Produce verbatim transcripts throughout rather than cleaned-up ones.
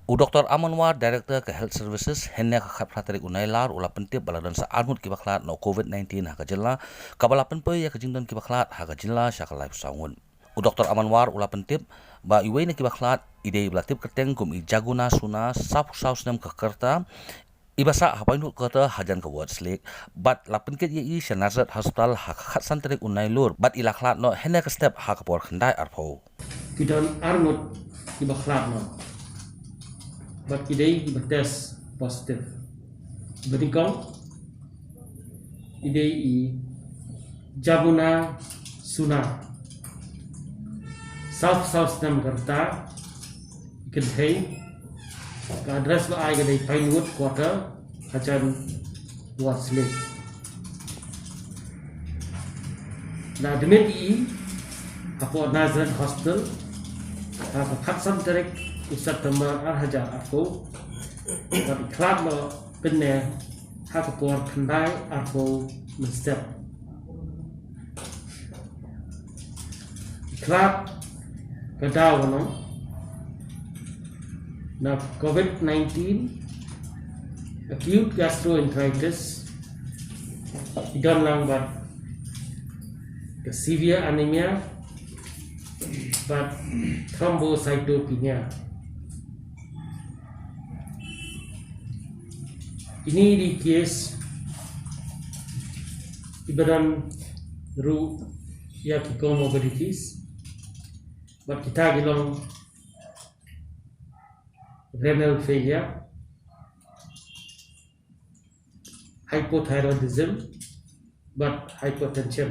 U Doktor Aman War, Director ka Health Services, hynne ka khatphra tarik u Nailar, u la pyntip ba la don sa arngut kiba khlad na u COVID nineteen ha ka jylla, kaba la pynpoi ïa ka jingdon kiba khlad ha ka jylla sha ka laiphew saw ngut. U Doktor Aman War u la pyntip ba iwei na kiba khlad i dei iba la tip kyrteng kum i Jaguna Suna, sawphew saw snem ka rta, iba sah ha Pinewood Quarter hajan ka Ward Slick, bad la pynkit ïa i sha Nazareth Hospital ha ka khatsan tarik u Nailur, bad i la khlad noh hynne ka step ha ka por khyndai arphew. Ki don arngut kiba khlad noh, bad ki dei kiba test positive. Ba nyngkong i dei i Jaguna Suna, sawphew saw snem ka rta, kynthei, ka address ba ai ka dei Pinewood Quarter, hajan Ward Slick. La admit i hapoh Nazareth Hospital ha ka khatsan tarik u September ar hajar arphew, bad i khlad noh pynne ha ka por khyndai arphew mynstep. I khlad ka daw nong na COVID nineteen, acute gastroenteritis, i don lang bad ka severe anemia bad thrombocytopenia. Ini i dei i case iba don ruh ïa ki comorbidities, bad kita ki long renal failure, hypothyroidism, bad hypertension.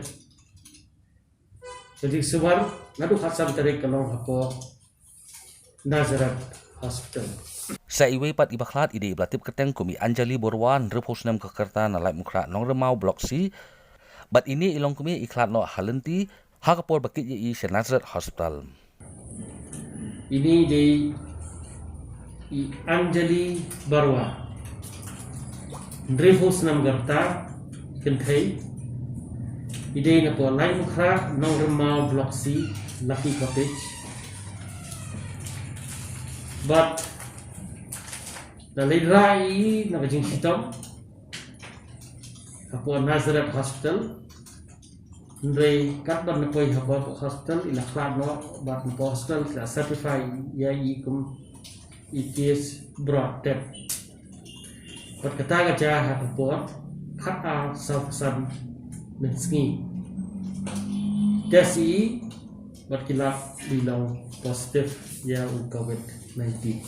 Ka jingsumar naduh khatsan tarik ka long hapoh Nazareth Hospital. Sa iwei pat iba khlad i dei iba la tip kyrteng kum i Anjali Baruah, hynriewphew snem ka rta, na Laitumkhrah Nongrymaw Block C, bad ine i long kum i khlad noh ha lynti ha ka por ba kit ïa i sha Nazareth Hospital. Ini i dei i Anjali Baruah, hynriewphew snem ka rta, kynthei, i dei napoh Laitumkhrah Nongrymaw Block C, Lucky Cottage. Bad la leit rah i na ka jingshitom hapoh Nazareth Hospital. Hynrei katba la poi hapoh hospital i la khlad noh, bad napoh hospital ki la certify ïa i kum i case brought death. Bad kata ka jia ha ka por khatar sawphew san mynsngi. Test i, bad ki la, i long positive ïa u COVID nineteen.